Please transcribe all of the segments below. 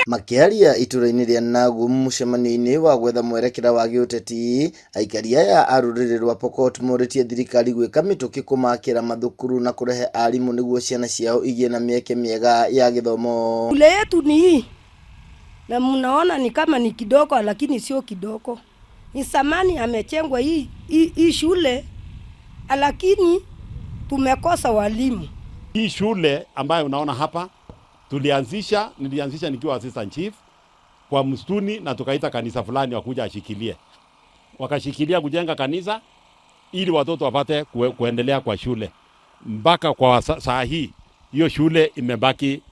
Makĩaria itũra-inĩ rĩa Nagum mũcemanio-inĩ wa gwetha mwerekera wa gĩũteti, aikari aya a rũrĩrĩ rwa Pokot morĩtie thirikari gwĩka mĩtũkĩ kũmakĩra mathukuru na kũrehe arimũ nĩguo ciana ciao igĩe na mĩeke mĩega ya gĩthomo. Shule yetu ni hii na mnaona ni kama ni kidogo, lakini sio kidogo. Ni zamani amejengwa hii shule, lakini tumekosa walimu. Hii shule ambayo unaona hapa tulianzisha, nilianzisha nikiwa assistant chief kwa msituni, na tukaita kanisa fulani wakuja ashikilie, wakashikilia kujenga kanisa ili watoto wapate kuendelea kwa shule mpaka kwa saa hii hiyo shule imebaki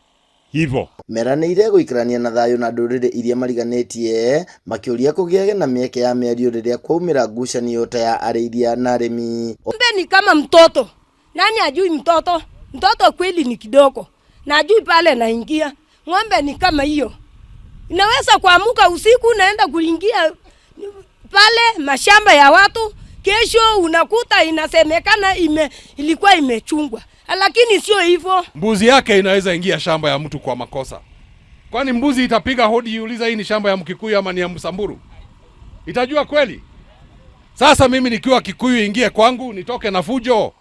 hivyo. Meranĩire gũikarania na thayũ na ndũrĩrĩ iria mariganĩtie, makĩũria kũgĩage na mĩeke ya mĩario rĩrĩa kwaumĩra ngucanio ta ya arĩithia na arĩmi. Ng'ombe ni kama mtoto, nani ajui mtoto? Mtoto kweli ni kidogo, na ajui pale naingia. Ng'ombe ni kama hiyo, inaweza kuamuka usiku naenda kuingia pale mashamba ya watu, kesho unakuta inasemekana ilikuwa imechungwa, lakini sio hivyo. Mbuzi yake inaweza ingia shamba ya mtu kwa makosa. Kwani mbuzi itapiga hodi iuliza hii ni shamba ya Mkikuyu ama ni ya Msamburu? Itajua kweli? Sasa mimi nikiwa Kikuyu ingie kwangu nitoke na fujo,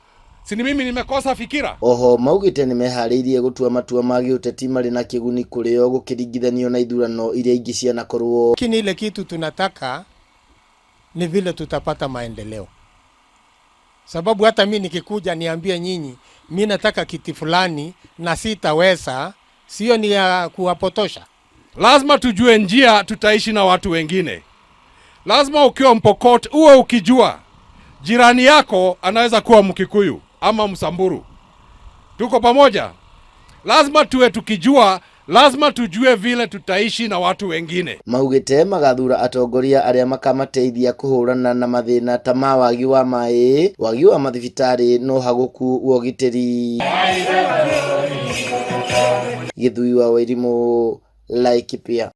si ni mimi nimekosa fikira? Oho maugĩte nĩmeharĩirie gũtua matua ma gĩũteti marĩ na kĩguni kũrĩ o gũkĩringithanio na ithurano iria ingĩ cianakorwo. Lakini ile kitu tunataka ni vile tutapata maendeleo, sababu hata mi nikikuja niambie nyinyi mi nataka kiti fulani na sitaweza, sio ni ya kuwapotosha. Lazima tujue njia tutaishi na watu wengine. Lazima ukiwa Mpokot uwe ukijua jirani yako anaweza kuwa Mkikuyu ama Msamburu. Tuko pamoja? Lazima tuwe tukijua, lazima tujue vile tutaishi na watu wengine. Maugĩte magathura atongoria arĩa makamateithia kũhũrana na mathĩna ta ma wagi wa maĩ, wagi wa mathibitarĩ na ũhagũku wa ũgitĩri. Gĩthui wa Wairimũ, Laikipia.